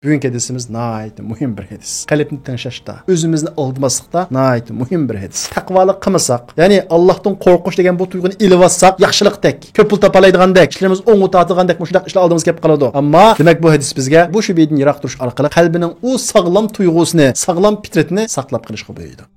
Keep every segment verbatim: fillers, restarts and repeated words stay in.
بۈگۈنكى ھەدىسىمىز ناھايىتى مۇھىم بىر ھەدىس. قەلبنى تىڭشاشتا، ئۆزىمىزنى ئالدىماسلىقتا ناھايىتى مۇھىم بىر ھەدىس. تەقۋالىق قىلمىساق، يەنى ئاللاھتىن قورقۇش دېگەن بۇ تۇيغۇنى ئېلىۋالساق، ياخشىلىقتەك، كۆپ پۇل تاپالايدىغاندەك، ئىشلىرىمىز ئوڭغا تارتىدىغاندەك مۇشۇنداق ئىشلار ئالدىمىزغا كېلىپ قالىدۇ. ئەمما دېمەك بۇ ھەدىس بىزگە بۇ شۇبھىدىن يىراق تۇرۇش ئارقىلىق قەلبىنىڭ ئۇ ساغلام تۇيغۇسىنى، ساغلام پىترىتىنى ساقلاپ قېلىشقا بۇيرۇيدۇ.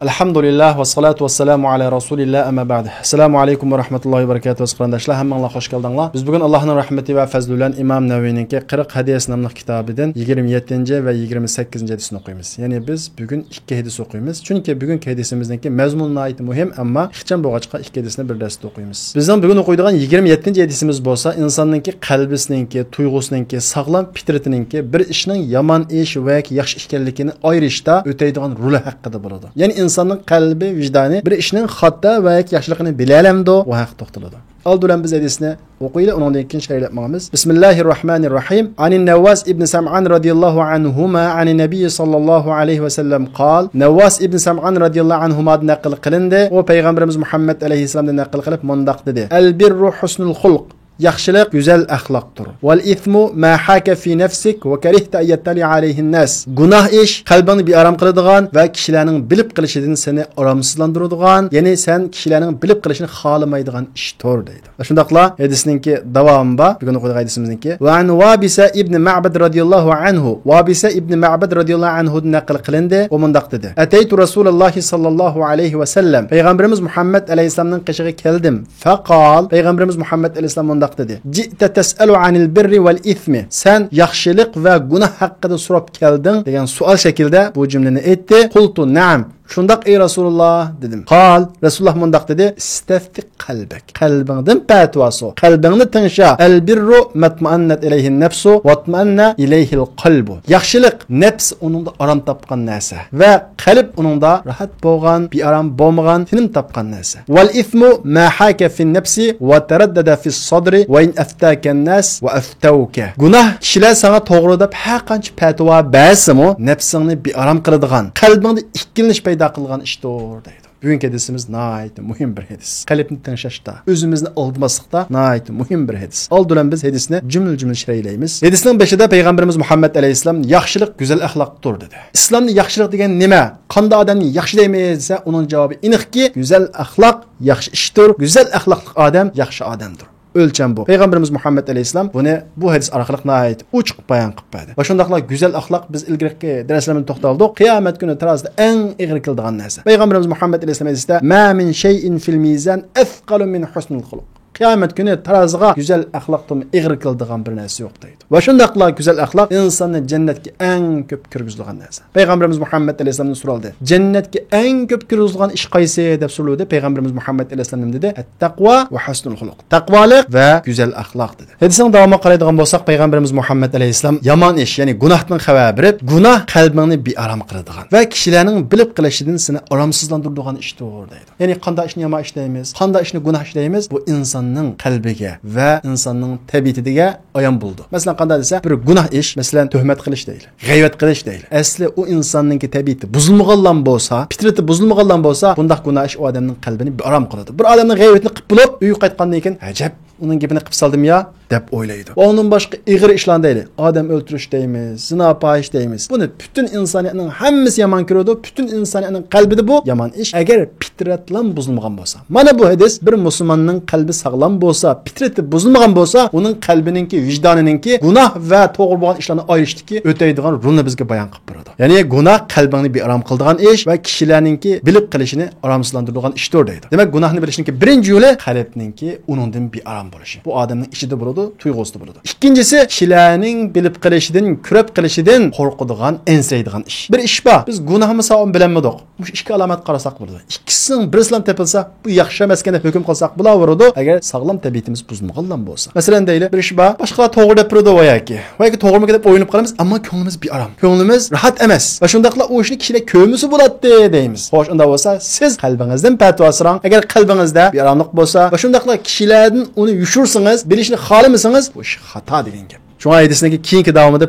الحمد لله والصلاة والسلام على رسول الله، أما بعد. السلام عليكم ورحمة الله وبركاته، ئەزىز قېرىنداشلار، ھەممىڭلار خوش كەلدىڭلار. بىز بۈگۈن ئاللاھنىڭ رەھمىتى ۋە پەزلى بىلەن ئىمام نەۋەۋىنىڭكى قىرىق ھەدىس ناملىق كىتابىدىن يىگىرمە يەتتىنچى ۋە يىگىرمە سەككىزىنچى ھەدىسنى ئوقۇيمىز. يەنى بىز بۈگۈن ئىككى ھەدىس ئوقۇيمىز. چۈنكى بۈگۈنكى ھەدىسىمىزنىڭكى مەزمۇنى ناھايىتى مۇھىم، ئەمما ئىخچام بولغاچقا ئىككى ھەدىسنى بىر دەستە ئوقۇيمىز. بىزنىڭ بۈگۈن ئوقۇيدىغان يىگىرمە يەتتىنچى ھەدىسىمىز بولسا ئىنساننىڭكى قەلبىسىنىڭكى، تۇيغۇسىنىڭكى، ساغلام پىترىتىنىڭكى بىر ئىشنىڭ يامان ئىش ۋە ياخشى ئىكەنلىكىنى ئايرىشتا ئۆتەيدىغان رولى ھەققىدە بولىدۇ. يەنى ئىنساننىڭ قەلبى، ۋىجدانى بىر ئىشنىڭ خاتا ۋە ياخشىلىقىنى بىلەلەمدۇ؟ بۇ ھەققىدە توختىلىدۇ. ئالدى بىلەن بىز ھەدىسنى ئوقۇيلى، ئۇنىڭدىن كېيىن شەرھلەپ ماڭىمىز. بسم الله الرحمن الرحيم. عن النواس بن سمعان رضي الله عنهما عن النبي صلى الله عليه وسلم قال. نەۋۋاس ئىبن سەمئان رەزىياللاھۇ ئەنھۇمادىن نەقىل قىلىندى. ئۇ پەيغەمبىرىمىز مۇھەممەد ئەلەيھىسسالامدىن نەقىل قىلىپ مۇنداق دېدى: البر حسن الخلق. ياخشىلىق گۈزەل ئەخلاقتۇر. والإثم ما حاك في نفسك وكرهت أن يطلع عليه الناس. گۇناھ ئىش قەلبىڭنى بىئارام قىلىدىغان ۋە كىشىلەرنىڭ بىلىپ قېلىشىدىن سېنى ئارامسىزلاندۇرىدىغان، يەنى سەن كىشىلەرنىڭ بىلىپ قېلىشىنى خالىمايدىغان ئىشتۇر دەيدۇ. شۇنداقلا ھەدىسنىڭكى داۋامى بار. بۈگۈن ئوقۇيدىغان ھەدىسىمىزنىڭكى. وعن وابسة ابن معبد رضي الله عنه. ۋابىسە ئىبنى مەبەد رەزىياللاھۇ ئەنھۇدىن نەقىل قىلىندى. ئۇ مۇنداق دېدى: أتيت رسول الله صلى الله عليه وسلم. پەيغەمبىرىمىز مۇھەممەد ئەلەيھىسسالامنىڭ قېشىغا كەلدىم. فقال. پەيغەمبىرىمىز مۇھەممەد ئەلەيھىسسالام مۇنداق دېدى: جئت تسأل عن البر والإثم. سەن ياخشىلىق ۋە گۇناھ ھەققىدە سوراپ كەلدىڭ دېگەن سوئال شەكلىدە بۇ جۈملىنى ئېيتتى. قلت نعم. شۇنداق، ئەي رەسۇلۇللا، دېدىم. قال، رەسۇلۇللا مۇنداق دېدى: استفت قلبك. قەلبىڭدىن پەتىۋا سور. قەلبىڭنى تىڭشا. البر ما اطمأنت إليه النفس واطمأن إليه القلب. ياخشىلىق نەپس ئۇنىڭدا ئارام تاپقان نەرسە ۋە قەلب ئۇنىڭدا راھەت بولغان، بىئارام بولمىغان، تىنىم تاپقان نەرسە. والإثم ما حاك في النفس وتردد في الصدر وإن أفتاك الناس وأفتوك. گۇناھ كىشىلەر ساڭا توغرا دەپ ھەر قانچە پەتىۋا بەرسىمۇ، نەپسىڭنى بىئارام قىلىدىغان، قەلبىڭدە ئىككىلىنىش پەيدا قىلىدىغان ئىشتۇر، دەيدۇ. بۈگۈنكى ھەدىسىمىز ناھايىتى مۇھىم بىر ھەدىس. قەلبنى تىڭشاشتا، ئۆزىمىزنى ئالدىماسلىقتا ناھايىتى مۇھىم بىر ھەدىس. ئالدى بىلەن بىز ھەدىسنى جۈملە-جۈملە شەرھلەيمىز. ھەدىسنىڭ بېشىدا پەيغەمبىرىمىز مۇھەممەد ئەلەيھىسسالام ياخشىلىق گۈزەل ئەخلاقتۇر، دېدى. ئىسلامدا ياخشىلىق دېگەن نېمە؟ قانداق ئادەمنى ياخشى دەيمىز دېسە، ئۇنىڭ جاۋابى ئېنىقكى، گۈزەل ئەخلاق ياخشى ئىشتۇر، گۈزەل ئەخلاقلىق ئادەم ياخشى ئادەمدۇر. ئۆلچەم بۇ. پەيغەمبىرىمىز مۇھەممەد ئەلەيھىسسالام بۇنى بۇ ھەدىس ئارقىلىق ناھايىتى ئوچۇق بايان قىلىپ بەردى. ۋە شۇنداقلا گۈزەل ئەخلاق، بىز ئىلگىرىكى دەرسلەردە توختالدۇق، قىيامەت كۈنى تارازىدا ئەڭ ئېغىر كېلىدىغان نەرسە. پەيغەمبىرىمىز مۇھەممەد ئەلەيھىسسالام ھەدىستە: ما من شيء في الميزان أثقل من حسن الخلق. قىيامەت كۈنى تارازىغا گۈزەل ئەخلاقتىنمۇ ئېغىر كېلىدىغان بىر نەرسە يوق، دەيدۇ. ۋە شۇنداقلا گۈزەل ئەخلاق ئىنساننى جەننەتكە ئەڭ كۆپ كىرگۈزىدىغان نەرسە. پەيغەمبىرىمىز مۇھەممەد ئەلەيھىسسالامدىن سورالدى: جەننەتكە ئەڭ كۆپ كىرگۈزىدىغان ئىش قايسى؟ دەپ سورىلىدى. پەيغەمبىرىمىز مۇھەممەد ئەلەيھىسسالام نېمە دېدى؟ التقوى وحسن الخلق. تەقۋالىق ۋە گۈزەل ئەخلاق، دېدى. ھەدىسنىڭ داۋامىغا قارايدىغان بولساق، پەيغەمبىرىمىز مۇھەممەد ئەلەيھىسسالام يامان ئىش، يەنى گۇناھتىن خەۋەر بېرىپ، گۇناھ قەلبىڭنى بىئارام قىلىدىغان ۋە كىشىلەرنىڭ بىلىپ قېلىشىدىن سېنى ئارامسىزلاندۇرىدىغان ئىشتۇر، دەيدۇ. يەنى قانداق ئىشنى يامان ئىش دەيمىز، قانداق ئىشنى گۇناھ ئىش دەيمىز، بۇ ئىنساننىڭ قەلبىگە ۋە ئىنساننىڭ تەبىئىتىگە ئايان بولىدۇ. مەسىلەن، قانداق دېسە، بىر گۇناھ ئىش، مەسىلەن، تۆھمەت قىلىش دەيلى، غەيۋەت قىلىش دەيلى. ئەسلى ئۇ ئىنساننىڭكى تەبىئىتى بۇزۇلمىغانلام بولسا، پىترىتى بۇزۇلمىغانلام بولسا، بۇنداق گۇناھ ئىش ئۇ ئادەمنىڭ قەلبىنى بىئارام قىلىدۇ. بىر ئادەمنىڭ غەيۋىتىنى قىپ بولۇپ، ئۆيگە قايتقاندىن كېيىن، «ئەجەب، ئۇنىڭ گېپىنى قىپ سالدىم يا» دەپ ئويلايدۇ. ۋە ئۇنىڭدىن باشقا ئېغىر ئىشلارنى دەيلى، ئادەم ئۆلتۈرۈش دەيمىز، زىنا، پاھىش دەيمىز. بۇنى پۈتۈن ئىنسانىيەتنىڭ ھەممىسى يامان كۆرىدۇ، پۈتۈن ئىنسانىيەتنىڭ قەلبىدە بۇ يامان ئىش. ئەگەر پىترەتلام بۇزۇلمىغان بولسا. مانا بۇ ھەدىس بىر مۇسۇلماننىڭ قەلبى ساغلام بولسا، پىترىتى بۇزۇلمىغان بولسا، ئۇنىڭ قەلبىنىڭكى، ۋىجدانىنىڭكى گۇناھ ۋە توغرا بولغان ئىشلارنى ئايرىشتىكى ئۆتەيدىغان رولىنى بىزگە بايان قىلىپ بېرىدۇ. يەنى گۇناھ قەلبىڭنى بىئارام قىلىدىغان ئىش ۋە كىشىلەرنىڭكى بىلىپ قېلىشىنى ئارامسىزلاندۇرىدىغان ئىشتۇر دەيدۇ. دېمەك، گۇناھنى بىلىشنىڭكى بىرىنچى يولى قەلبنىڭكى ئۇنىڭدىن بىئارام بولۇشى. بۇ ئادەمنىڭ ئىچىدە بولىدۇ، تۇيغۇسىدا بولىدۇ. ئىككىنچىسى، كىشىلەرنىڭ بىلىپ قېلىشىدىن، كۆرۈپ قېلىشىدىن قورقىدىغان، ئەنسىرەيدىغان ئىش. بىر ئىش بار، بىز گۇناھمۇ ساۋابمۇ بىلەلمىدۇق. مۇشۇ ئىككى ئالامەت قارىساق بولىدۇ. ئىككىسىنىڭ بىرسىلا تېپىلسا، بۇ ياخشى ئەمەسكەن دەپ ھۆكۈم قىلساق بولاۋېرىدۇ، ئەگەر ساغلام تەبىئىتىمىز بۇزۇلمىغانلا بولسا. مەسىلەن، دەيلى، بىر ئىش بار، باشقىلار توغرا دەپ بېرىدۇ ۋە ياكى، ۋە ياكى توغرىمىكىن دەپ ئويلىنىپ قالىمىز، ئەمما كۆڭلىمىز بىئارام، كۆڭلىمىز راھەت ئەمەس. ۋە شۇنداقلا ئۇ ئىشنى كىشىلەر كۆرمىسە بولاتتى دەيمىز. خوش، ئۇنداق بولسا سىز قەلبىڭىزدىن پەتىۋا سوراڭ. ئەگەر قەلبىڭىزدە بىئاراملىق بولسا ۋە شۇنداقلا كىشىلەردىن ئۇنى يوشۇرسىڭىز، بىلىشنى خالىمىسىڭىز، بۇ ئىش خاتا دېگەن گەپ. شۇڭا ھەدىسنىڭكى كېيىنكى داۋامىدا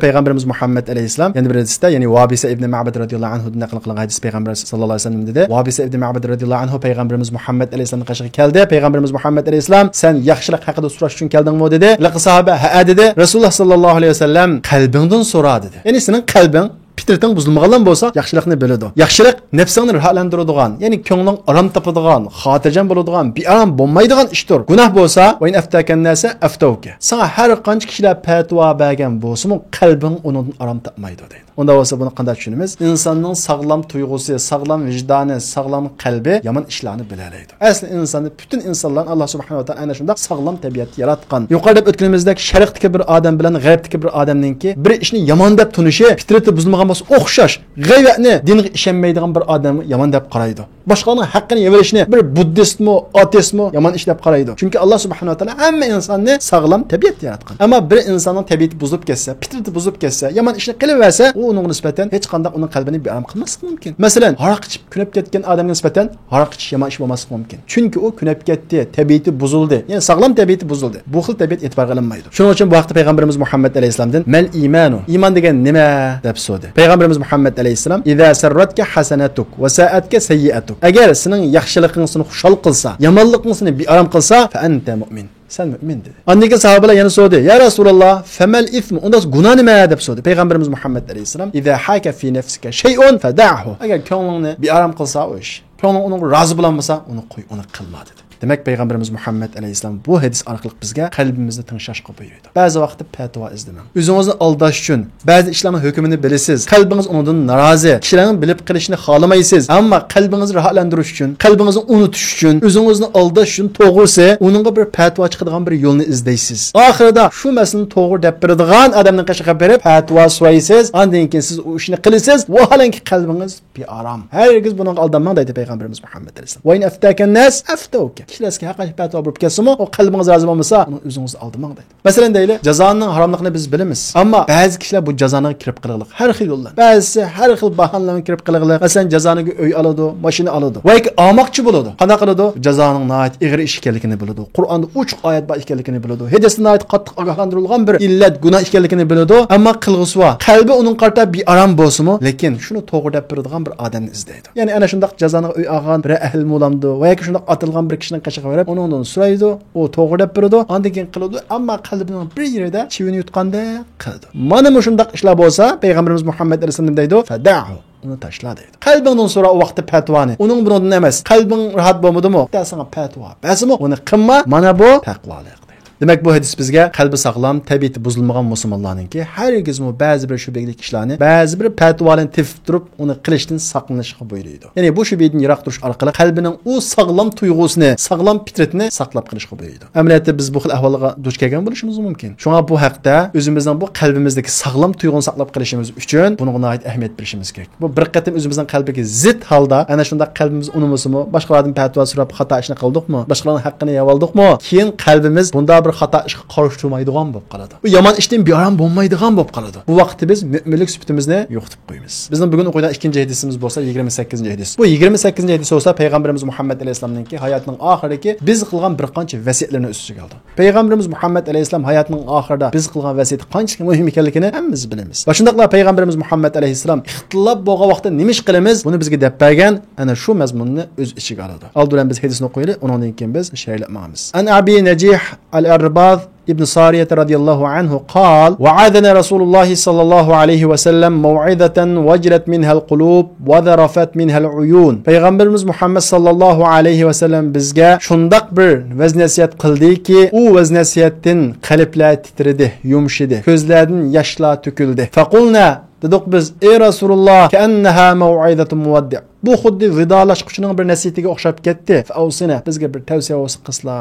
پەيغەمبىرىمىز مۇھەممەد ئەلەيھىسسالام يەنە بىر ھەدىستە، يەنى ۋابىسە ئىبنى مەبەد رەزىياللاھۇ ئەنھۇدىن نەقىل قىلىنغان ھەدىس، پەيغەمبەر ساللاللاھۇ ئەلەيھى ۋەسەللەم دېدى، ۋابىسە ئىبنى مەبەد رەزىياللاھۇ ئەنھۇ پەيغەمبىرىمىز مۇھەممەد ئەلەيھىسسالامنىڭ قېشىغا كەلدى. پەيغەمبىرىمىز مۇھەممەد ئەلەيھىسسالام، سەن ياخشىلىق ھەققىدە سوراش ئۈچۈن كەلدىڭمۇ؟ دېدى. ھېلىقى ساھابە، ھەئە، دېدى. رەسۇلۇللاھ ساللاللاھۇ ئەلەيھى ۋەسەللەم، قەلبىڭدىن سورا، دېدى. يەنى سېنىڭ قەلبىڭ، پىترىتىڭ بۇزۇلمىغانلا بولسا، ياخشىلىقنى بىلىدۇ. ياخشىلىق نەپسىڭنى راھەتلەندۈرىدىغان، يەنى كۆڭلۈڭ ئارام تاپىدىغان، خاتىرجەم بولىدىغان، بىئارام بولمايدىغان ئىشتۇر. گۇناھ بولسا، ۋە ئىن ئەفتاكەن ناسە ئەفتەۋكە، ساڭا ھەر قانچە كىشىلەر پەتىۋا بەرگەن بولسىمۇ، قەلبىڭ ئۇنىڭدىن ئارام تاپمايدۇ، دەيدۇ. ئۇنداق بولسا بۇنى قانداق چۈشىنىمىز؟ ئىنساننىڭ ساغلام تۇيغۇسى، ساغلام ۋىجدانى، ساغلام قەلبى يامان ئىشلارنى بىلەلەيدۇ. ئەسلى ئىنساننى، پۈتۈن ئىنسانلارنى ئاللاھ سۇبھانەھۇ ۋە تائالا ئەنە شۇنداق ساغلام تەبىئەتتە ياراتقان. يۇقىرىدا دەپ ئۆتكىنىمىزدەك، شەرقتىكى بىر ئادەم بىلەن غەربتىكى بىر ئادەمنىڭكى بىر ئىشنى يامان دەپ تونۇشى، پىترىتى بۇزۇلمىغان بولسا ئوخشاش. غەيۋەتنى، دىنغا ئىشەنمەيدىغان بىر ئادەمگە يامان دەپ قارايدۇ. باشقىلارنىڭ ھەققىنى يەۋېلىشنى بىر بۇددىستمۇ، ئاتېستمۇ يامان ئىش دەپ قارايدۇ. چۈنكى ئاللاھ سۇبھانەھۇ ۋە تائالا ھەممە ئىنساننى ساغلام تەبىئەتتە ياراتقان. ئەمما بىر ئىنساننىڭ تەبىئىتى بۇزۇلۇپ كەتسە، پىترىتى بۇزۇلۇپ كەتسە، يامان ئىشنى قىلىۋەرسە، ئۇ ئۇنىڭغا نىسبەتەن ھېچقانداق ئۇنىڭ قەلبىنى بىئارام قىلماسلىقى مۇمكىن. مەسىلەن، ھاراق ئىچىپ كۆنۈپ كەتكەن ئادەمگە نىسبەتەن ھاراق ئىچىش يامان ئىش بولماسلىقى مۇمكىن. چۈنكى ئۇ كۆنۈپ كەتتى، تەبىئىتى بۇزۇلدى. يەنى ساغلام تەبىئىتى بۇزۇلدى. بۇ خىل تەبىئەت ئېتىبارغا ئېلىنمايدۇ. شۇنىڭ ئۈچۈن بۇ ھەقتە پەيغەمبىرىمىز مۇھەممەد ئەلەيھىسسالامدىن، مەل ئىمانۇ، ئىمان دېگەن نېمە؟ دەپ سورىدى. پەيغەمبىرىمىز مۇھەممەد ئەلەيھىسسالام، ئىزا سەررەتكە ھەسەنەتۇك ۋە سەئەتكە سەييىئەتۇك، ئەگەر سېنىڭ ياخشىلىقىڭ سېنى خۇشال قىلسا، يامانلىقىڭ سېنى بىئارام قىلسا، فەئەنتە مۇئمىن، سەن مۇئمىن، دېدى. ئاندىن كېيىن ساھابىلەر يەنە سورىدى، يا رەسۇلاللاھ، فەمەل ئىسمۇ، ئۇندا گۇناھ نېمە؟ دەپ سورىدى. پەيغەمبىرىمىز مۇھەممەد ئەلەيھىسسالام، ئىزا ھاكە فى نەفسىكە شەيئۇن فەدەئھۇ، ئەگەر كۆڭلۈڭنى بىئارام قىلسا ئۇ ئىش، كۆڭلۈڭ ئۇنىڭغا رازى بولالمىسا، ئۇنى قوي، ئۇنى قىلما، دېدى. دېمەك، پەيغەمبىرىمىز مۇھەممەد ئەلەيھىسسالام بۇ ھەدىس ئارقىلىق بىزگە قەلبىمىزنى تىڭشاشقا بۇيرۇيدۇ. بەزى ۋاقىتتا پەتىۋا ئىزدىمەڭ. ئۆزىڭىزنى ئالداش ئۈچۈن، بەزى ئىشلارنىڭ ھۆكمىنى بىلىسىز، قەلبىڭىز ئۇنىڭدىن نارازى، كىشىلەرنىڭ بىلىپ قېلىشىنى خالىمايسىز، ئەمما قەلبىڭىزنى راھەتلەندۈرۈش ئۈچۈن، قەلبىڭىزنى ئۇنتۇش ئۈچۈن، ئۆزىڭىزنى ئالداش ئۈچۈن توغرىسى، ئۇنىڭغا بىر پەتىۋا چىقىدىغان بىر يولنى ئىزدەيسىز. ئاخىرىدا شۇ مەسىلىنى توغرا دەپ بېرىدىغان ئادەمنىڭ قېشىغا بېرىپ پەتىۋا سورايسىز، ئاندىن كېيىن سىز ئۇ ئىشنى قىلىسىز، ۋاھالەنكى قەلبىڭىز بىئارام. ھەرگىز بۇنىڭغا ئالدانماڭ، دەيدۇ پەيغەمبىرىمىز مۇھەممەد ئەلەيھىسسالام. ۋە ئىن ئەفتاكەن ناس ئەفتەۋكە. كىشىلەر سىزگە ھەر قانچە پەتىۋا بېرىپ كەتسىمۇ، ئۇ قەلبىڭىز رازى بولمىسا، ئۇنى ئۆزىڭىزنى ئالدىماڭ، دەيدۇ. مەسىلەن دەيلى، جازانىڭ ھاراملىقىنى بىز بىلىمىز. ئەمما بەزى كىشىلەر بۇ جازانىڭغا كىرىپ قېلىغلىق. ھەر خىل يوللار. بەزىسى ھەر خىل باھانىلەر بىلەن كىرىپ قېلىغلىق. مەسىلەن، جازانىڭغا ئۆي ئالىدۇ، ماشىنا ئالىدۇ. ۋە ياكى ئالماقچى بولىدۇ. قانداق قىلىدۇ؟ جازانىڭ ناھايىتى ئېغىر ئىش ئىكەنلىكىنى بىلىدۇ. قۇرئاندا ئوچۇق ئايەت بار ئىكەنلىكىنى بىلىدۇ. ھەدىستە ناھايىتى قاتتىق ئاگاھلاندۇرۇلغان بىر ئىللەت، گۇناھ ئىكەنلىكىنى بىلىدۇ. ئەمما قىلغۇسى بار. قەلبى ئۇنىڭغا قارىتا بىئارام بولسىمۇ، لېكىن شۇنى توغرا دەپ بېرىدىغان بىر ئادەمنى ئىزدەيدۇ. يەنى ئەنە شۇنداق جازانىڭغا ئۆي ئالغان بىر ئەھلى مولامدۇ ۋە ياكى شۇنداق ئاتىلغان بىر كىشىنىڭ قېشىغا بېرىپ، ئۇنىڭدىن سورايدۇ، ئۇ توغرا دەپ بېرىدۇ، ئاندىن كېيىن قىلىدۇ، ئەمما قەلبىنىڭ بىر يېرىدە چىۋىن يۇتقاندەك قىلىدۇ. مانا مۇشۇنداق ئىشلار بولسا، پەيغەمبىرىمىز مۇھەممەد ئەلەيھىسسالام نېمە دەيدۇ؟ فەدەئھۇ، ئۇنى تاشلا دەيدۇ. قەلبىڭدىن سورا ئۇ ۋاقىتتا پەتىۋانى، ئۇنىڭ بۇنىڭدىن ئەمەس. قەلبىڭ راھەت بولمىدىمۇ؟ خۇدا ساڭا پەتىۋا بەرسىمۇ، ئۇنى قىلما، مانا بۇ تەقۋالىق. دېمەك، بۇ ھەدىس بىزگە قەلبى ساغلام، تەبىئىتى بۇزۇلمىغان مۇسۇلمانلارنىڭكى ھەرگىزمۇ بەزى بىر شۈبھىلىك ئىشلارنى، بەزى بىر پەتىۋالارنى تېپىپ تۇرۇپ، ئۇنى قىلىشتىن ساقلىنىشقا بۇيرۇيدۇ. يەنى بۇ شۈبھىدىن يىراق تۇرۇش ئارقىلىق قەلبىنىڭ ئۇ ساغلام تۇيغۇسىنى، ساغلام پىترىتىنى ساقلاپ قېلىشقا بۇيرۇيدۇ. ئەمەلىيەتتە بىز بۇ خىل ئەھۋالغا دۇچ كەلگەن بولۇشىمىز مۇمكىن. شۇڭا بۇ ھەقتە ئۆزىمىزنىڭ بۇ قەلبىمىزدىكى ساغلام تۇيغۇنى ساقلاپ قېلىشىمىز ئۈچۈن بۇنىڭغا ناھايىتى ئەھمىيەت بېرىشىمىز كېرەك. بۇ بىر قېتىم ئۆزىمىزنىڭ قەلبىگە زىت ھالدا ئەنە شۇنداق قەلبىمىز ئۇنىمىسىمۇ، باشقىلاردىن پەتىۋا سوراپ خاتا ئىشنى قىلدۇقمۇ، باشقىلارنىڭ ھەققىنى يەۋالدۇقمۇ، كېيىن قەلبىمىز بۇنداق بىر خاتا ئىشقا قارشى تۇرمايدىغان بولۇپ قالىدۇ. بۇ يامان ئىشتىن بىئارام بولمايدىغان بولۇپ قالىدۇ. بۇ ۋاقىتتا بىز مۆمىنلىك سۈپىتىمىزنى يوقىتىپ قويىمىز. بىزنىڭ بۈگۈن ئوقۇيدىغان ئىككىنچى ھەدىسىمىز بولسا يىگىرمە سەككىزىنچى ھەدىس. بۇ يىگىرمە سەككىزىنچى ھەدىس بولسا پەيغەمبىرىمىز مۇھەممەد ئەلەيھىسسالامنىڭكى ھاياتىنىڭ ئاخىرىدىكى بىز قىلغان بىر قانچە ۋەسىيەتلىرىنى ئۆز ئىچىگە ئالىدۇ. پەيغەمبىرىمىز مۇھەممەد ئەلەيھىسسالام ھاياتىنىڭ ئاخىرىدا بىز قىلغان ۋەسىيىتى قانچىلىك مۇھىم ئىكەنلىكىنى ھەممىمىز بىلىمىز. ۋە شۇنداقلا پەيغەمبىرىمىز مۇھەممەد ئەلەيھىسسالام ئىختىلاپ بولغان ۋاقىتتا نېمە ئىش قىلىمىز، بۇنى بىزگە دەپ بەرگەن ئەنە شۇ مەزمۇننى ئۆز ئىچىگە ئالىدۇ. ئالدى بىلەن بىز ھەدىسنى ئوقۇيلى، ئۇنىڭدىن كېيىن بىز شەرھلەپ ماڭىمىز. ئەن ئەبى نەجىھ ئەل ئەرباز ئىبن سارىيەتە رەزىيەللاھۇ ئەنھۇ قال، وعظنا رسول الله صلى الله عليه وسلم موعظة وجلت منها القلوب وذرفت منها العيون. پەيغەمبىرىمىز مۇھەممەد ساللاللاھۇ ئەلەيھى ۋەسەللەم بىزگە شۇنداق بىر ۋەز-نەسىھەت قىلدىكى، ئۇ ۋەز-نەسىھەتتىن قەلبلەر تىترىدى، يۇمشىدى، كۆزلەردىن ياشلار تۆكۈلدى. فقلنا، دېدۇق بىز، ئەي رەسۇلۇللاھ، كأنها موعظة مودع. بۇ خۇددى ۋىدالاشقۇچىنىڭ بىر نەسىھىتىگە ئوخشاپ كەتتى. فأوصنا، بىزگە بىر تەۋسىيە بولسا قىلسىلا،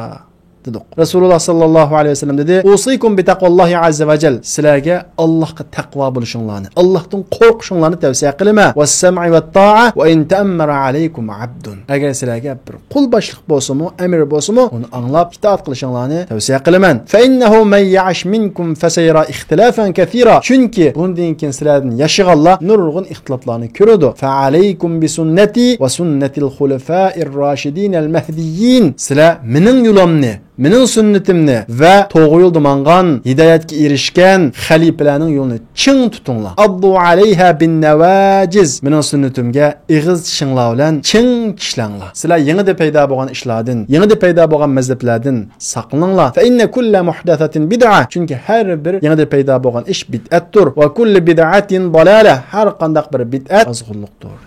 دېدۇق. رەسۇلۇللاھ ساللاللاھۇ ئەلەيھى ۋەسەللەم دېدى، أوصيكم بتقوى الله عز وجل، سىلەرگە ئاللاھقا تەقۋا بولۇشۇڭلارنى، ئاللاھتىن قورقۇشۇڭلارنى تەۋسىيە قىلىمەن. والسمع والطاعة وإن تأمر عليكم عبد. ئەگەر سىلەرگە بىر قۇل باشلىق بولسىمۇ، ئەمىر بولسىمۇ، ئۇنى ئاڭلاپ ئىتائەت قىلىشىڭلارنى تەۋسىيە قىلىمەن. فإنه من يعش منكم فسيرى اختلافا كثيرا. چۈنكى بۇندىن كېيىن سىلەردىن ياشىغانلار نۇرغۇن ئىختىلاپلارنى كۆرىدۇ. فعليكم بسنتي وسنة الخلفاء الراشدين المهديين. سىلەر مېنىڭ يولۇمنى، مېنىڭ سۈننىتىمنى ۋە توغرا يولدا ماڭغان، ھىدايەتكە ئېرىشكەن خەلىپىلەرنىڭ يولىنى چىڭ تۇتۇڭلار. ئاددۇ ئەلەيھا بىن نەۋاجىز. مېنىڭ سۈننىتىمگە ئېغىز چىشىڭلار بىلەن چىڭ چىشلەڭلار. سىلەر يېڭىدە پەيدا بولغان ئىشلاردىن، يېڭىدە پەيدا بولغان مەزھەپلەردىن ساقلىنىڭلار. فە ئىننە كۇللە مۇھدەسەتىن بىدئە. چۈنكى ھەر بىر يېڭىدە پەيدا بولغان ئىش بىدئەتتۇر. ۋە كۇللە بىدئەتىن دالالە. ھەر قانداق بىر بىدئەت ئازغۇنلۇقتۇر.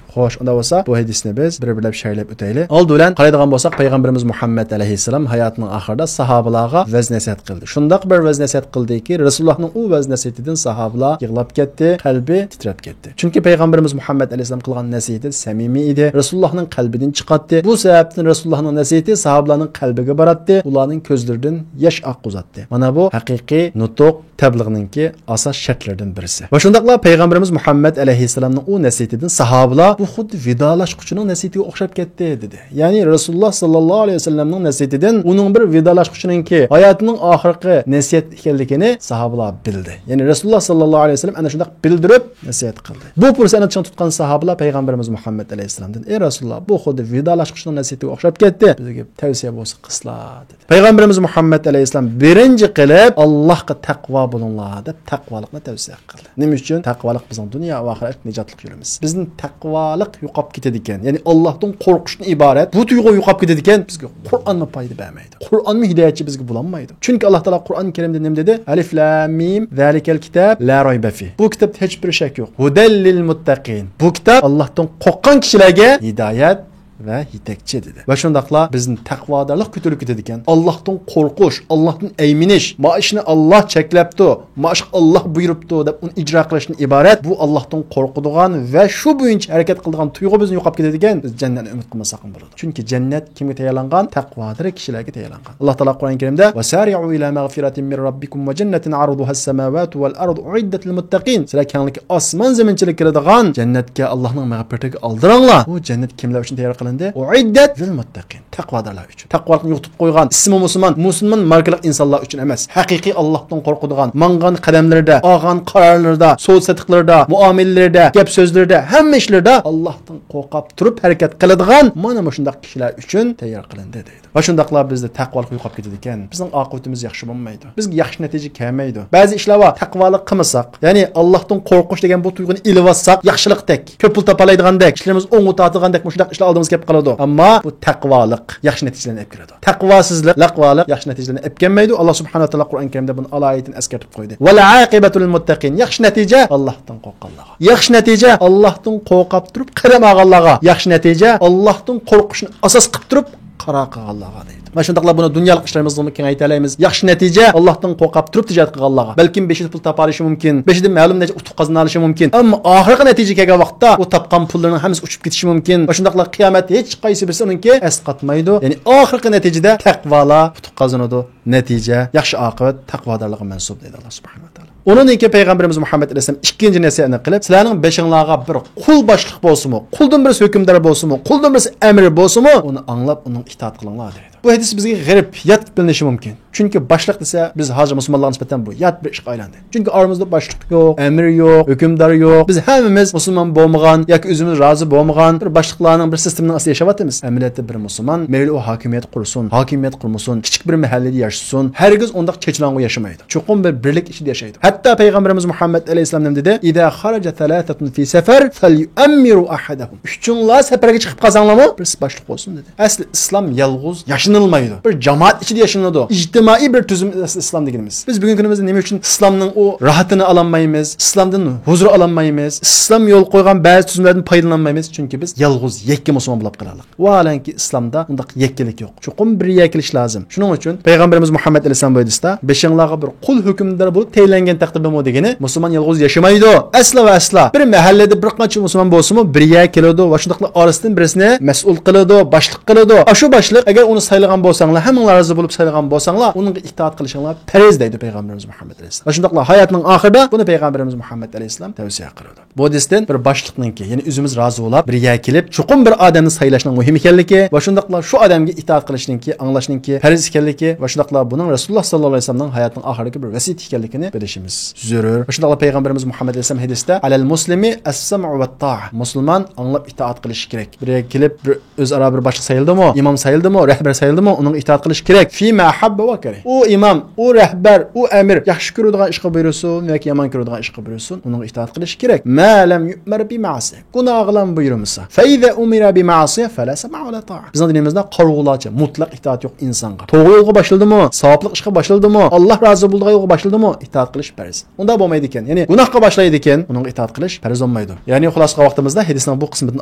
خوش، ئۇنداق بولسا بۇ ھەدىسنى بىز بىر-بىرلەپ شەرھلەپ ئۆتەيلى. ئالدى بىلەن قارايدىغان بولساق، پەيغەمبىرىمىز مۇھەممەد ئەلەيھىسسالام ھاياتىنىڭ ئاخىرىدا ساھابىلارغا ۋەز نەسىھەت قىلدى. شۇنداق بىر ۋەز نەسىھەت قىلدىكى، رەسۇلۇللاھنىڭ ئۇ ۋەز نەسىھىتىدىن ساھابىلار يىغلاپ كەتتى، قەلبى تىترەپ كەتتى. چۈنكى پەيغەمبىرىمىز مۇھەممەد ئەلەيھىسسالام قىلغان نەسىھىتى سەمىمىي ئىدى، رەسۇلۇللاھنىڭ قەلبىدىن چىقاتتى. بۇ سەۋەبتىن رەسۇلۇللاھنىڭ نەسىھىتى ساھابىلارنىڭ قەلبىگە باراتتى، ئۇلارنىڭ كۆزلىرىدىن ياش ئاققۇزاتتى. مانا بۇ ھەقىقىي نۇتۇق تەبلىغنىڭكى ئاساس شەرتلىرىدىن بىرسى. ۋە شۇنداقلا پەيغەمبىرىمىز مۇھەممەد ئەلەيھىسسالامنىڭ ئۇ نەسىھىتىدىن ساھابىلار، بۇ خۇددى ۋىدالاشقۇچىنىڭ نەسىھىتىگە ئوخشاپ كەتتى، دېدى. يەنى رەسۇلۇللا ساللاللاھۇ ئەلەيھى ۋەسەللەمنىڭ نەسىھىتىدىن ئۇنىڭ بىر ۋىدالاشقۇچىنىڭكى ھاياتىنىڭ ئاخىرقى نەسىھەت ئىكەنلىكىنى ساھابىلار بىلدى. يەنى رەسۇلۇللا ساللاللاھۇ ئەلەيھى ۋەسەللەم ئەنە شۇنداق بىلدۈرۈپ نەسىھەت قىلدى. بۇ پۇرسەتنى چىڭ تۇتقان ساھابىلار پەيغەمبىرىمىز مۇھەممەد ئەلەيھىسسالامدىن، ئەي رەسۇلۇللا، بۇ خۇددى ۋىدالاشقۇچىنىڭ نەسىھىتىگە ئوخشاپ كەتتى. بىزگە تەۋسىيە بولسا قىلسىلا، دېدى. پەيغەمبىرىمىز مۇھەممەد ئەلەيھىسسالام بىرىنچى قىلىپ، ئاللاھقا تەقۋا بولۇڭلار، دەپ تەقۋالىقنى تەۋسىيە قىلدى. نېمە ئۈچۈن؟ تەقۋالىق بىزنىڭ دۇنيا ۋە ئاخىرەت نىجاتلىق يولىمىز. بىزدىن تەقۋالىق يوقاپ كېتىدىكەن، يەنى ئاللاھتىن قورقۇشتىن ئىبارەت بۇ تۇيغۇ يوقاپ كېتىدىكەن، بىزگە قۇرئانمۇ پايدا بەرمەيدۇ. قۇرئانمۇ ھىدايەتچى بىزگە بولالمايدۇ. چۈنكى ئاللاھ تائالا قۇرئان كەرىمدە نېمە دېدى؟ ئەلىف لام مىم، زالىكەل كىتاب، لا رايبە فىھ. بۇ كىتابتا ھېچبىر شەك يوق. ھۇدەل لىل مۇتتەقىن. بۇ كىتاب ئاللاھتىن قورققان كىشىلەرگە ھىدايەت ۋە يېتەكچى، دېدى. ۋە شۇنداقلا بىزنى تەقۋادارلىق كۆتۈرۈپ كېتىدىكەن. ئاللاھتىن قورقۇش، ئاللاھتىن ئەيمىنىش، ما ئىشنى ئاللاھ چەكلەپتۇ، ما ئىشقا ئاللاھ بۇيرۇپتۇ، دەپ ئۇنى ئىجرا قىلىشتىن ئىبارەت. بۇ ئاللاھتىن قورقىدىغان ۋە شۇ بويىچە ھەرىكەت قىلىدىغان تۇيغۇ بىزنى يوقاپ كېتىدىكەن، بىز جەننەتنى ئۈمىد قىلمىساقمۇ بولىدۇ. چۈنكى جەننەت كىمگە تەييارلانغان؟ تەقۋادار كىشىلەرگە تەييارلانغان. ئاللاھ تائالا قۇرئان كەرىمدە، «ۋەسارىئۇ ئىلا مەغفىرەتىن مىن رەببىكۇم ۋە جەننەتىن ئەرزۇھەس سەماۋاتۇ ۋەل ئەرزۇ ئۇئىددەت لىل مۇتتەقىن.» سىلەر كەڭلىكى ئاسمان زېمىنچىلىك كېلىدىغان جەننەتكە، ئاللاھنىڭ مەغپىرىتىگە ئالدىراڭلار. بۇ جەننەت كىملەر ئۈچۈن تەييار قىلىندى؟ ئۇئىددەت لىل مۇتتەقىن. تەقۋادارلار ئۈچۈن. تەقۋالىقنى يوقىتىپ قويغان، ئىسمى مۇسۇلمان، مۇسۇلمان ماركىلىق ئىنسانلار ئۈچۈن ئەمەس. ھەقىقىي ئاللاھتىن قورقىدىغان، ماڭغان قەدەملىرىدە، ئالغان قارارلىرىدا، سودا سېتىقلىرىدا، مۇئامىلىلىرىدە، گەپ سۆزلىرىدە، ھەممە ئىشلىرىدا ئاللاھتىن قورقۇپ تۇرۇپ ھەرىكەت قىلىدىغان مانا مۇشۇنداق كىشىلەر ئۈچۈن تەييار قىلىندى، دەيدۇ. ۋە شۇنداقلا بىزدە تەقۋالىق يوقاپ كېتىدىكەن. بىزنىڭ ئاقىۋىتىمىز ياخشى بولمايدۇ. بىزگە ياخشى نەتىجە كەلمەيدۇ. بەزى ئىشلار بار، تەقۋالىق قىلمىساق، يەنى ئاللاھتىن قورقۇش دېگەن بۇ تۇيغۇنى ئېلىۋالساق، ياخشىلىقتەك، كۆپ پۇل تاپالايدىغاندەك، ئىشلىرىمىز ئوڭغا تارتىدىغاندەك مۇشۇنداق ئىشلار ئالدىمىزغا كېلىپ قالىدۇ. ئەمما بۇ تەقۋالىق ياخشى نەتىجىلەرنى ئېلىپ كېلىدۇ. تەقۋاسىزلىق، لەقۋالىق ياخشى نەتىجىلەرنى ئېلىپ كەلمەيدۇ. ئاللاھ سۇبھانەھۇ ۋە تائالا قۇرئان كەرىمدە بۇنى ئالاھىدە ئەسكەرتىپ قويدى. «ۋەل ئاقىبەتۇ لىل مۇتتەقىن.» ياخشى نەتىجە ئاللاھتىن قورققانلارغا. ياخشى نەتىجە ئاللاھتىن قورقۇپ تۇرۇپ قەدەم ئالغانلارغا. ياخشى نەتىجە ئاللاھتىن قورقۇشنى ئاساس قىلىپ تۇرۇپ قارار قىلغانلارغا، دەيدۇ. مانا شۇنداقلا بۇنى دۇنيالىق ئىشلىرىمىزغىمۇ كېڭەيتەلەيمىز. ياخشى نەتىجە ئاللاھتىن قورقۇپ تۇرۇپ تىجارەت قىلغانلارغا. بەلكىم بېشىدا پۇل تاپالىشى مۇمكىن، بېشىدا مەلۇم نەچچە ئۇتۇق قازىنالىشى مۇمكىن. ئەمما ئاخىرقى نەتىجە كەلگەن ۋاقىتتا ئۇ تاپقان پۇللىرىنىڭ ھەممىسى ئۇچۇپ كېتىشى مۇمكىن. ۋە شۇنداقلا قىيامەتتە ھېچ قايسى بىرسى ئۇنىڭكى ئەسقاتمايدۇ. يەنى ئاخىرقى نەتىجىدە تەقۋالار ئۇتۇق قازىنىدۇ. نەتىجە، ياخشى ئاقىۋەت تەقۋادارلارغا مەنسۇپ، دەيدۇ ئاللاھ سۇبھانەھۇ ۋە تائالا. ئۇنىڭدىن كېيىن پەيغەمبىرىمىز مۇھەممەد ئەلەيھىسسالام ئىككىنچى نەسىھەتنى قىلىپ، سىلەرنىڭ بېشىڭلارغا بىر قۇل باشلىق بولسىمۇ، قۇلدىن بىرسى ھۆكۈمدار بولسىمۇ، قۇلدىن بىرسى ئەمىر بولسىمۇ، ئۇنى ئاڭلاپ، ئۇنىڭغا ئىتائەت قىلىڭلار، دەيدۇ. بۇ ھەدىس بىزگە غېرىب، يات بىلىنىشى مۇمكىن. چۈنكى باشلىق دېسە، بىز ھازىر مۇسۇلمانلارغا نىسبەتەن بۇ يات بىر ئىشقا ئايلاندى. چۈنكى ئارىمىزدا باشلىق يوق، ئەمىر يوق، ھۆكۈمدار يوق. بىز ھەممىمىز مۇسۇلمان بولمىغان ياكى ئۆزىمىز رازى بولمىغان بىر باشلىقلارنىڭ بىر سىستېمىنىڭ ئاستىدا ياشاۋاتىمىز. ئەمەلىيەتتە بىر مۇسۇلمان، مەيلى ئۇ ھاكىمىيەت قۇرسۇن، ھاكىمىيەت قۇرمىسۇن، كىچىك بىر مەھەللىدە ياشىسۇن، ھەرگىز ئۇنداق چېچىلاڭغۇ ياشىمايدۇ. چوقۇم بىر بىرلىك ئىچىدە ياشايدۇ. ھەتتا پەيغەمبىرىمىز مۇھەممەد ئەلەيھىسسالام نېمە دېدى؟ «ئىزا خەرەجە سەلاسەتۇن فى سەفەر فەليۇئەممىرۇ ئەھەدەھۇم.» ئۈچۈڭلار سەپەرگە چىقىپ قالساڭلارمۇ، بىرسى باشلىق بولسۇن، دېدى. ئەسلى ئىسلام يالغۇز ياشىنىلمايدۇ. بىر جامائەت ئىچىدە ياشىنىدۇ. ئىجتىمائىي بىر تۈزۈم ئەسلى ئىسلام دېگىنىمىز. بىز بۈگۈنكى كۈنىمىزدە نېمە ئۈچۈن ئىسلامنىڭ ئۇ راھىتىنى ئالالمايمىز، ئىسلامدىن ھۇزۇر ئالالمايمىز، ئىسلام يول قويغان بەزى تۈزۈملەردىن پايدىلانمايمىز؟ چۈنكى بىز يالغۇز يەككە مۇسۇلمان بولۇپ قالالاق. ۋاھالەنكى ئىسلامدا ئۇنداق يەككىلىك يوق. چوقۇم بىر يەككىلىش لازىم. شۇنىڭ ئۈچۈن پەيغەمبىرىمىز مۇھەممەد ئەلەيھىسسالام بۇ ھەدىستە، «بېشىڭلارغا بىر قۇل ھۆكۈمدار بولۇپ تەيىنلەنگەن تەقدىردىمۇ» دېگىنى، مۇسۇلمان يالغۇز ياشىمايدۇ. ئەسلا ۋە ئەسلا. بىر مەھەللىدە بىر قانچە مۇسۇلمان بولسىمۇ، بىر يەرگە كېلىدۇ ۋە شۇنداقلا ئارىسىدىن بىرسىنى مەسئۇل قىلىدۇ، باشلىق قىلىدۇ. ئاشۇ باشلىق، ئەگەر ئۇنى سايلىغان بولساڭلار، ھەممىڭلار رازى بولۇپ سايلىغان بولساڭلار، ئۇنىڭغا ئىتائەت قىلىشىڭلار پەرز، دەيدۇ پەيغەمبىرىمىز مۇھەممەد ئەلەيھىسسالام. ۋە شۇنداقلا ھاياتنىڭ ئاخىرىدا بۇنى پەيغەمبىرىمىز مۇھەممەد ئەلەيھىسسالام تەۋسىيە قىلىدۇ. بۇ ھەدىستىن بىر باشلىقنىڭكى، يەنى ئۆزىمىز رازى بولاپ، بىر يەرگە كېلىپ، چوقۇم بىر ئادەمنى سايلاشنىڭ مۇھىم ئىكەنلىكى ۋە شۇنداقلا شۇ ئادەمگە ئىتائەت قىلىشنىڭكى، ئاڭلاشنىڭكى پەرز ئىكەنلىكى ۋە شۇنداقلا بۇنىڭ رەسۇلۇللا ساللاللاھۇ ئەلەيھى ۋەسەللەمنىڭ ھاياتىنىڭ ئاخىرىدىكى بىر ۋەسىيىتى ئىكەنلىكىنى بىلىشىمىز زۆرۈر. ۋە شۇنداقلا پەيغەمبىرىمىز مۇھەممەد ئەلەيھىسسالام ھەدىستە، «ئەلەل مۇسلىمى ئەسسەمئۇ ۋەتتائە.» مۇسۇلمان ئاڭلاپ ئىتائەت قىلىشى كېرەك. بىر يەرگە كېلىپ، بىر ئۆزئارا بىر باشلىق سايلىدىمۇ، ئىمام سايلىدىمۇ، رەھبەر سايلىدىمۇ، بىلدىمۇ؟ ئۇنىڭغا ئىتائەت قىلىش كېرەك. فيما أحب وكره. ئۇ ئىمام، ئۇ رەھبەر، ئۇ ئەمىر ياخشى كۆرىدىغان ئىشقا بۇيرۇسۇن ياكى يامان كۆرىدىغان ئىشقا بۇيرۇسۇن، ئۇنىڭغا ئىتائەت قىلىش كېرەك. ما لم يؤمر بمعصية. گۇناھقىلا بۇيرۇمىسا. فإذا أمر بمعصية فلا سمع ولا طاعة. بىزنىڭ دىنىمىزدا قارىغۇلارچە مۇتلەق ئىتائەت يوق ئىنسانغا. توغرا يولغا باشلىدىمۇ، ساۋابلىق ئىشقا باشلىدىمۇ، ئاللاھ رازى بولىدىغان يولغا باشلىدىمۇ، ئىتائەت قىلىش پەرز. ئۇنداق بولمايدىكەن. يەنى گۇناھقا باشلايدىكەن، ئۇنىڭغا ئىتائەت قىلىش پەرز بولمايدۇ. يەنى خۇلاسە قىلغان ۋاقتىمىزدا ھەدىسنىڭ بۇ قىسمىدىن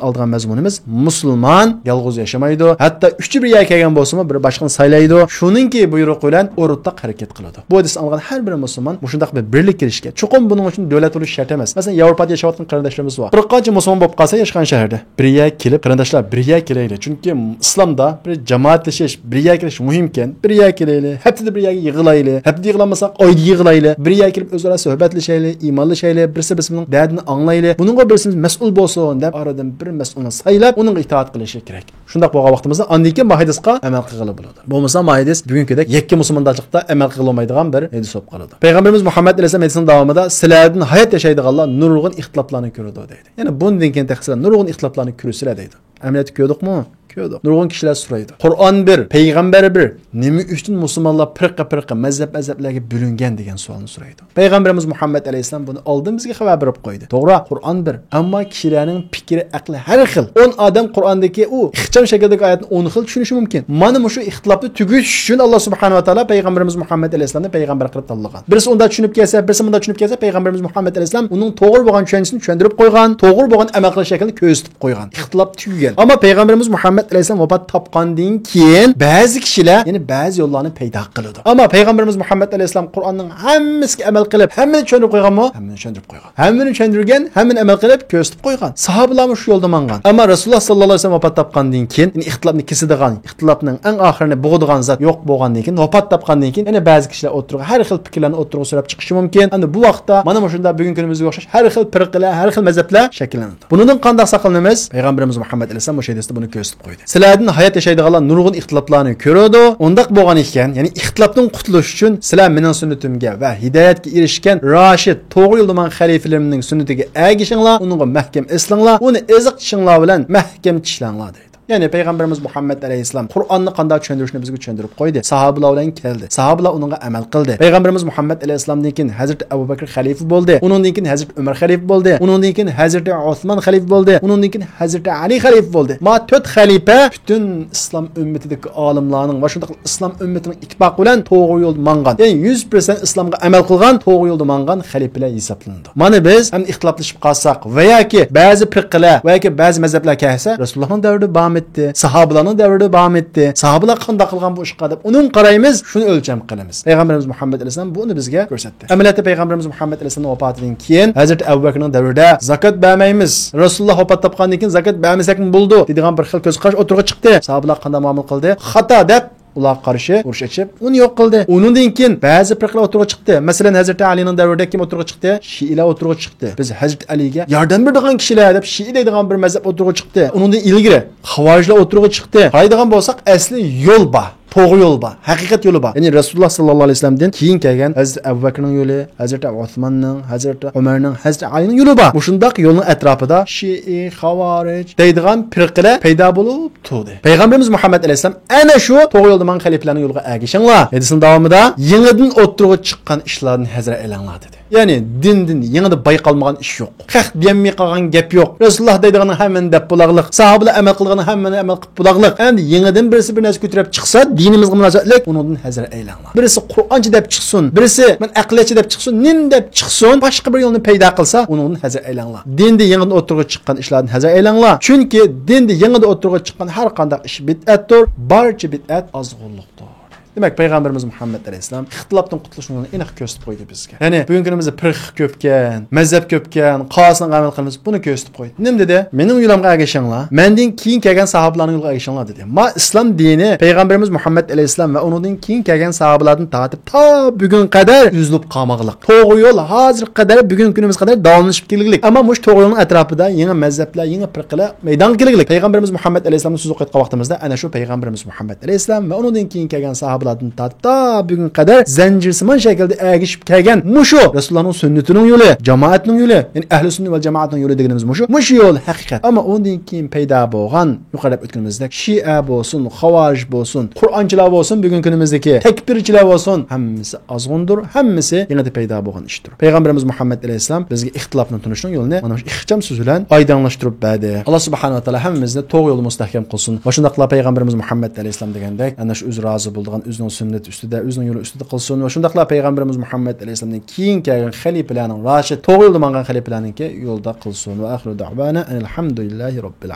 ئالىدىغان مەزمۇنىمىز، مۇسۇلمان يالغۇز ياشىمايدۇ. ھەتتا ئۈچى بىر يەرگە كەلگەن بولسىمۇ، بىر باشقىنى سايلايدۇ. شۇنىڭكى بۇيرۇقى بىلەن ئورتاق ھەرىكەت قىلىدۇ. بۇ ھەدىسنى ئالغان ھەر بىر مۇسۇلمان مۇشۇنداق بىر بىرلىككە ئېرىشكەن. چوقۇم بۇنىڭ ئۈچۈن دۆلەت بولۇش شەرت ئەمەس. مەسىلەن، ياۋروپادا ياشاۋاتقان قېرىنداشلىرىمىز بار. بىر قانچە مۇسۇلمان بولۇپ قالسا ياشىغان شەھەردە، بىر يەرگە كېلىپ، قېرىنداشلار، بىر يەرگە كېلەيلى. چۈنكى ئىسلامدا بىر جامائەتلىشىش، بىر يەرگە كېلىش مۇھىمكەن. بىر يەرگە كېلەيلى، ھەپتىدە بىر يەرگە يىغىلايلى. ھەپتىدە يىغىلالمىساق، ئايدا يىغىلايلى. بىر يەرگە كېلىپ ئۆزئارا سۆھبەتلىشەيلى، ئىمانلىشايلى، بىرسى بىرسىنىڭ دەردىنى ئاڭلايلى. بۇنىڭغا بىرسىمىز مەسئۇل بولسۇن دەپ، ئارىدىن بىر مەسئۇلنى سايلاپ، ئۇنىڭغا ئىتائەت قىلىشى كېرەك. شۇنداق بولغان ۋاقتىمىزدا ئاندىن كېيىن بۇ ھەدىسقا ئەمەل قىلغىلى بولىدۇ. بولمىسا بۇ ھەدىس بۈگۈنكىدەك يەككە مۇسۇلماندارچىلىقتا ئەمەل قىلغىلى بولمايدىغان بىر ھەدىس بولۇپ قالىدۇ. پەيغەمبىرىمىز مۇھەممەد ئەلەيھىسسالام ھەدىسىنىڭ داۋامىدا، سىلەردىن ھايات ياشايدىغانلار نۇرغۇن ئىختىلاپلارنى كۆرىدۇ دەيدۇ. يەنى بۇندىن كېيىن تېخى سىلەر نۇرغۇن ئىختىلاپلارنى كۆرىسىلەر دەيدۇ. ئەمەلىيەتتە كۆردۇقمۇ؟ كۆردۇق. نۇرغۇن كىشىلەر سورايدۇ. قۇرئان بىر، پەيغەمبەر بىر، نېمە ئۈچۈن مۇسۇلمانلار پىرقە-پىرقە، مەزھەپ-مەزھەپلەرگە بۆلۈنگەن دېگەن سوئالنى سورايدۇ. پەيغەمبىرىمىز مۇھەممەد ئەلەيھىسسالام بۇنى ئالدىن بىزگە خەۋەر بېرىپ قويدى. توغرا، قۇرئان بىر. ئەمما كىشىلەرنىڭ پىكرى، ئەقلى ھەر خىل. ئون ئادەم قۇرئاندىكى ئۇ ئىخچام شەكىلدىكى ئايەتنى ئون خىل چۈشىنىشى مۇمكىن. مانا مۇشۇ ئىختىلاپنى تۈگىتىش ئۈچۈن ئاللا سۇبھانەھۇ ۋە تائالا پەيغەمبىرىمىز مۇھەممەد ئەلەيھىسسالامنى پەيغەمبەر قىلىپ تاللىغان. بىرسى ئۇنداق چۈشىنىپ كەلسە، بىرسى مۇنداق چۈشىنىپ كەلسە، پەيغەمبىرىمىز مۇھەممەد ئەلەيھىسسالام ئۇنىڭ توغرا بولغان چۈشەنچىسىنى چۈشەندۈرۈپ قويغان، توغرا بولغان ئەمەل قىلىش شەكلىنى كۆرسىتىپ قويغان. ئىختىلاپ تۈگىگەن. ئەمما پەيغەمبىرىمىز مۇھەممەد ئەلەيھىسسالام ۋاپات تاپقاندىن كېيىن بەزى كىشىلەر يەنە بەزى يوللارنى پەيدا قىلىدۇ. ئەمما پەيغەمبىرىمىز مۇھەممەد ئەلەيھىسسالام قۇرئاننىڭ ھەممىسىگە ئەمەل قىلىپ، ھەممىنى چۈشەندۈرۈپ قويغانمۇ؟ ھەممىنى چۈشەندۈرۈپ قويغان. ھەممىنى چۈشەندۈرگەن، ھەممىنى ئەمەل قىلىپ كۆرسىتىپ قويغان. ساھابىلارمۇ شۇ يولدا ماڭغان. ئەمما رەسۇلۇللا ساللاللاھۇ ئەلەيھى ۋەسەللەم ۋاپات تاپقاندىن كېيىن، يەنى ئىختىلاپنى كېسىدىغان، ئىختىلاپنىڭ ئەڭ ئاخىرىنى بوغىدىغان زات يوق بولغاندىن كېيىن، ۋاپات تاپقاندىن كېيىن، يەنە بەزى كىشىلەر ئوتتۇرىغا ھەر خىل پىكىرلەرنى ئوتتۇرىغا سۈرەپ چىقىشى مۇمكىن. ئەمدى بۇ ۋاقىتتا مانا مۇشۇنداق بۈگۈنكى كۈنىمىزگە ئوخشاش ھەر خىل پىرقىلەر، ھەر خىل مەزھەپلەر شەكىللىنىدۇ. بۇنىڭدىن قانداق ساقلىنىمىز؟ پەيغەمبىرىمىز مۇھەممەد ئەلەيھىسسالام مۇشۇ ھەدىستە بۇنى كۆرسىتىپ قويدى. سىلەردىن ھايات ياشايدىغانلار نۇرغۇن ئىختىلاپلارنى كۆرىدۇ. ئۇنداق بولغان ئىكەن، يەنى ئىختىلاپتىن قۇتۇلۇش ئۈچۈن سىلەر مېنىڭ سۈننىتىمگە ۋە ھىدايەتكە ئېرىشكەن راشىد، توغرا يولدا ماڭغان خەلىپىلىرىمنىڭ سۈننىتىگە ئەگىشىڭلار، ئۇنىڭغا مەھكەم ئېسىلىڭلار، ئۇنى ئېزىق چىشىڭلار بىلەن مەھكەم چىشلەڭلار دەيدۇ. يەنى پەيغەمبىرىمىز مۇھەممەد ئەلەيھىسسالام قۇرئاننى قانداق چۈشەندۈرۈشنى بىزگە چۈشەندۈرۈپ قويدى. ساھابىلار بىلەن كەلدى. ساھابىلار ئۇنىڭغا ئەمەل قىلدى. پەيغەمبىرىمىز مۇھەممەد ئەلەيھىسسالامدىن كېيىن ھەزرىتى ئەبۇ بەكرى خەلىپە بولدى. ئۇنىڭدىن كېيىن ھەزرىتى ئۆمەر خەلىپە بولدى. ئۇنىڭدىن كېيىن ھەزرىتى ئوسمان خەلىپە بولدى. ئۇنىڭدىن كېيىن ھەزرىتى ئەلى خەلىپە بولدى. ما تۆت خەلىپە پۈتۈن ئىسلام ئۈممىتىدىكى ئالىملارنىڭ ۋە شۇنداق ئىسلام ئۈممىتىنىڭ ئىتتىپاقى بىلەن توغرا يولدا ماڭغان، يەنى يۈز پىرسەنت ئىسلامغا ئەمەل قىلغان، توغرا يولدا ماڭغان خەلىپىلەر ھېسابلىنىدۇ. مانا بىز ئەمدى ئىختىلاپلىشىپ قالساق ۋە ياكى بەزى پىرقىلەر ۋە ياكى بەزى مەزھەپلەر كەلسە، رەسۇلۇللاھنىڭ دەۋرىدە بارمىدى، ساھابىلارنىڭ دەۋرىدە بارمىدى، ساھابىلار قانداق قىلغان بۇ ئىشقا دەپ ئۇنىڭغا قارايمىز، شۇنى ئۆلچەم قىلىمىز. پەيغەمبىرىمىز مۇھەممەد ئەلەيھىسسالام بۇنى بىزگە كۆرسەتتى. ئەمەلىيەتتە پەيغەمبىرىمىز مۇھەممەد ئەلەيھىسسالامنىڭ ۋاپاتىدىن كېيىن ھەزرىتى ئەبۇ بەكرىنىڭ دەۋرىدە زاكات بەرمەيمىز. رەسۇلۇللا ۋاپات تاپقاندىن كېيىن زاكات بەرمىسەكمۇ بولىدۇ دەيدىغان بىر خىل كۆز قاراش ئوتتۇرىغا چىقتى. ساھابىلار قانداق مۇئامىلە قىلدى؟ خاتا دەپ ئۇلارغا قارشى ئۇرۇش ئېچىپ، ئۇنى يوق قىلدى. ئۇنىڭدىن كېيىن بەزى پىرقىلەر ئوتتۇرىغا چىقتى. مەسىلەن، ھەزرىتى ئەلىنىڭ دەۋرىدە كىم ئوتتۇرىغا چىقتى؟ شىئىلەر ئوتتۇرىغا چىقتى. بىز ھەزرىتى ئەلىگە ياردەم بېرىدىغان كىشىلەر دەپ شىئە دەيدىغان بىر مەزھەپ ئوتتۇرىغا چىقتى. ئۇنىڭدىن ئىلگىرى خاۋارىجلار ئوتتۇرىغا چىقتى. قارايدىغان بولساق، ئەسلى يول بار. توغرا يول بار، ھەقىقەت يولى بار. يەنى رەسۇلۇللا ساللاللاھۇ ئەلەيھى ۋەسەللەمدىن كېيىن كەلگەن ھەزرىتى ئەبۇ بەكرىنىڭ يولى، ھەزرىتى ئوسماننىڭ، ھەزرىتى ئۆمەرنىڭ، ھەزرىتى ئەلىنىڭ يولى بار. مۇشۇنداق يولنىڭ ئەتراپىدا شىئە، خاۋارىج دەيدىغان پىرقىلەر پەيدا بولۇپ تۇردى. پەيغەمبىرىمىز مۇھەممەد ئەلەيھىسسالام ئەنە شۇ توغرا يولدا ماڭغان خەلىپىلەرنىڭ يولىغا ئەگىشىڭلار. ھەدىسنىڭ داۋامىدا يېڭىدىن ئوتتۇرىغا چىققان ئىشلاردىن ھەزەر ئەيلەڭلار دېدى. يەنى دىندىن يېڭىدا بايقالمىغان ئىش يوق. خەق دېيەلمەي قالغان گەپ يوق. رەسۇلۇللا دەيدىغىنىڭ ھەممىنى دەپ بولاغلىق. ساھابىلار ئەمەل قىلغىنىڭ ھەممىنى ئەمەل قىلىپ بولاغلىق. ئەمدى يېڭىدىن بىرسى بىر نەرسە كۆتۈرۈپ چىقسا، دىنىمىزغا مۇناسىۋەتلىك، ئۇنىڭدىن ھەزەر ئەيلەڭلار. بىرسى قۇرئانچى دەپ چىقسۇن، بىرسى مەن ئەقلىيەتچى دەپ چىقسۇن، نېمە دەپ چىقسۇن، باشقا بىر يولنى پەيدا قىلسا، ئۇنىڭدىن ھەزەر ئەيلەڭلار. دىندە يېڭىدىن ئوتتۇرىغا چىققان ئىشلاردىن ھەزەر ئەيلەڭلار. چۈنكى دىندە يېڭىدىن ئوتتۇرىغا چىققان ھەر قانداق ئىش بىدئەتتۇر، بارچە بىدئەت ئازغۇنلۇقتۇر. دېمەك، پەيغەمبىرىمىز مۇھەممەد ئەلەيھىسسالام ئىختىلاپتىن قۇتۇلۇشنىڭ يولىنى ئېنىق كۆرسىتىپ قويدى بىزگە. يەنى بۈگۈنكى كۈنىمىزدە پىرقە كۆپكەن، مەزھەپ كۆپكەن، قايسىسىغا ئەمەل قىلىمىز، بۇنى كۆرسىتىپ قويدى. نېمە دېدى؟ مېنىڭ يولۇمغا ئەگىشىڭلار، مەندىن كېيىن كەلگەن ساھابىلارنىڭ يولىغا ئەگىشىڭلار دېدى. ما ئىسلام دىنى پەيغەمبىرىمىز مۇھەممەد ئەلەيھىسسالام ۋە ئۇنىڭدىن كېيىن كەلگەن ساھابىلاردىن تارتىپ تا بۈگۈنگە قەدەر ئۈزۈلۈپ قالمىغانلىق. توغرا يول ھازىرغا قەدەر، بۈگۈنكى كۈنىمىزگە قەدەر داۋاملىشىپ كەلگۈلۈك. ئەمما مۇشۇ توغرا يولنىڭ ئەتراپىدا يېڭى مەزھەپلەر، يېڭى پىرقىلەر مەيدانغا كەلگۈلۈك. پەيغەمبىرىمىز مۇھەممەد ئەلەيھىسسالامنى سۆزلەپ قايتقان ۋاقتىمىزدا ئەنە شۇ پەيغەمبىرىمىز مۇھەممەد ئەلەيھىسسالام ۋە ئۇنىڭدىن كېيىن كەلگەن ساھابىلار ئەسۋابىدىن تارتىپ تا بۈگۈنگە قەدەر زەنجىرسىمان شەكىلدە ئەگىشىپ كەلگەن مۇشۇ رەسۇلۇللانىڭ سۈننىتىنىڭ يولى، جامائەتنىڭ يولى، يەنى ئەھلى سۈننە ۋەل جامائەتنىڭ يولى دېگىنىمىز مۇشۇ. مۇشۇ يول ھەقىقەت. ئەمما ئۇندىن كېيىن پەيدا بولغان، يۇقىرىدا ئۆتكىنىمىزدەك، شىئە بولسۇن، خاۋارىج بولسۇن، قۇرئانچىلار بولسۇن، بۈگۈنكى كۈنىمىزدىكى تەكپىرچىلەر بولسۇن، ھەممىسى ئازغۇندۇر، ھەممىسى يېڭىدا پەيدا بولغان ئىشتۇر. پەيغەمبىرىمىز مۇھەممەد ئەلەيھىسسالام بىزگە ئىختىلاپنى تونۇشنىڭ يولىنى مانا مۇشۇ ئىخچام سۆز بىلەن ئايدىڭلاشتۇرۇپ بەردى. ئاللا سۇبھانەھۇ ۋە تائالا ھەممىمىزنى توغرا يولدا مۇستەھكەم قىلسۇن. ۋە شۇنداقلا پەيغەمبىرىمىز مۇھەممەد ئەلەيھىسسالام دېگەندەك، ئەنە شۇ ئۆزى رازى بولىدىغان ئۆزىنىڭ سۈننىتى ئۈستىدە، ئۆزىنىڭ يولى ئۈستىدە قىلسۇن. ۋە شۇنداقلا پەيغەمبىرىمىز مۇھەممەد ئەلەيھىسسالامدىن كېيىن كەلگەن خەلىپىلەرنىڭ راشىد، توغرا يولدا ماڭغان خەلىپىلەرنىڭكى يولىدا قىلسۇن. ۋە ئاخىرۇ دەئۋانا ئەنىل ھەمدۇلىللاھى رەببىل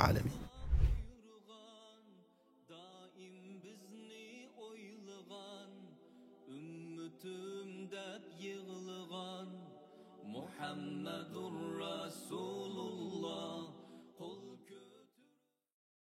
ئالەمىن. دائىم بىزنى ئويلىغان، ئۈممىتىم دەپ يىغلىغان مۇھەممەدۇر رەسۇل.